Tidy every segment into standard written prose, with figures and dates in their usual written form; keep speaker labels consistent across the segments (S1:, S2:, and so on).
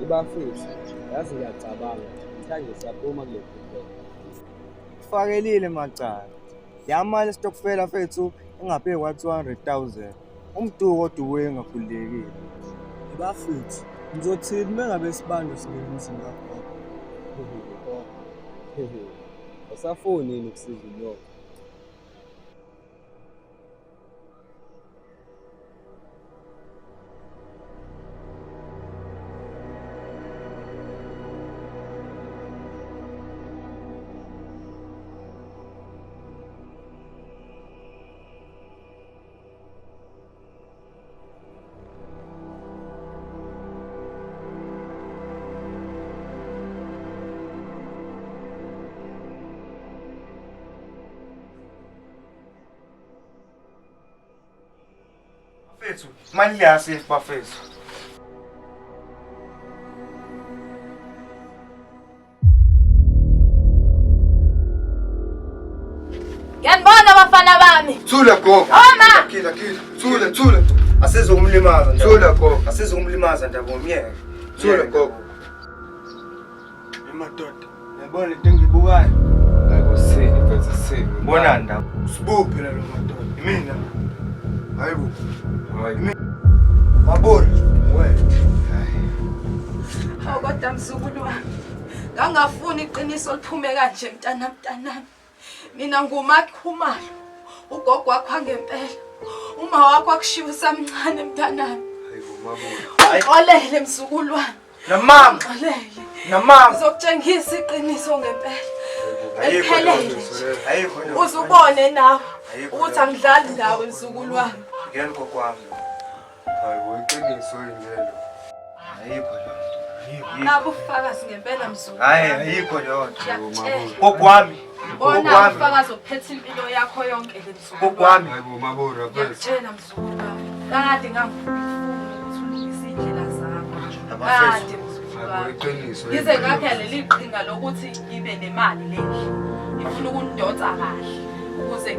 S1: Ibafisi, yazi ngiyacabanga namhlanje siyaphuma kule group.
S2: Kufakelile macala. Ya mali esitokufela fethu engaphezu kwa 200,000. Umduko kodwa ubuye engakhululekile.
S3: Bafethu, ngizothini uma ngabe sibanjwa singena emzini kagogo?
S1: Awusafuni yini ukusiza unyoko?
S2: Bafethu, mali leya safe bafethu.
S4: Ngiyanibona bafana bami.
S2: Thula gogo.
S4: Oma!
S2: Kila kila. Thula thula. Asizokumlimaza. Thula gogo. Asizokumlimaza ndaba umyeke. Thula gogo.
S3: Emadoda, yabona lento engiyibukayo?
S5: Akusini mfethu sini.
S2: Bona ndaba.
S3: Usibu phela lo madoda.
S2: Imina. Hayibo.
S5: Hayi.
S2: Mabura. Wena.
S4: Hawu kodwa mzukulu wami. Ngangafuni iqiniso liphume kanje mntana mntanami. Mina nguMakhumalo. Ugogo wakho angempela. Uma wakho akushiya usamncane mntanami.
S5: Hayibo mabura.
S4: Ungixolele mzukulu wami.
S2: Namanga.
S4: Ungixolele.
S2: Namanga.
S4: Ngizokutshengisa iqiniso ngempela.
S2: Ayikho leyo
S4: Eliphelele
S2: nto.
S4: nje.
S2: Ayikho leyo.
S4: Uze ubone nawe
S2: Ayikho
S4: ukuthi
S2: leyo.
S4: angidlali ndawo mzukulu wami.
S2: Ngena gogo wami.
S5: Hayibo iqiniso yini lelo?
S2: Ayikho leyo nto. Ayikho.
S4: Nabu ubufakazi ngempela mzukulu.
S2: Hayi
S4: wami.
S2: ayikho leyo nto.
S4: Ngiyakutshela.
S2: Gogo wami. Gogo
S4: Bona
S2: wami.
S4: ubufakazi obuphethe impilo yakho yonke le mzukulu.
S2: Gogo wami.
S5: Hayibo mabura mfethu.
S4: Ngiyakutshela mzukulu wami. Kade ngangifuna ukuthi ulungise iy'ndlela zakho.
S2: Abafethu.
S4: Kade mzukulu
S5: Hayibo
S4: wami.
S5: iqiniso.
S4: Ngize ngakha leli qhinga lokuthi ngibe nemali lendlu. Ngifuna ukunidonsa kahle ukuze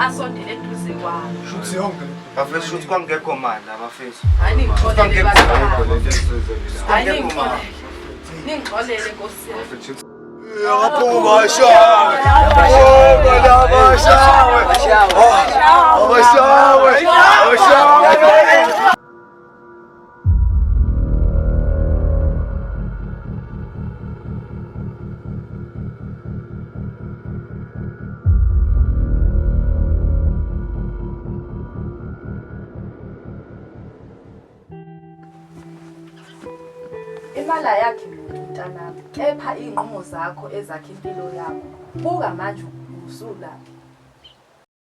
S4: asondele eduze kwami.
S3: Shuthi yonke le
S2: Bafethu shuthi kwangekho mali abafethu.
S4: Hayi ningixolele
S5: Ayikho
S4: bantwana.
S5: lento esizenzile.
S4: Hayi ningixolele. Ningixolele Nkosi yami.
S5: Mfethu
S2: Abashawe. Abashawe. Abashawe. Abashawe.
S4: Imali ayakhi muntu mntanami, kepha iy'nqumo zakho ezakha impilo yakho. Buka manje usulaphi.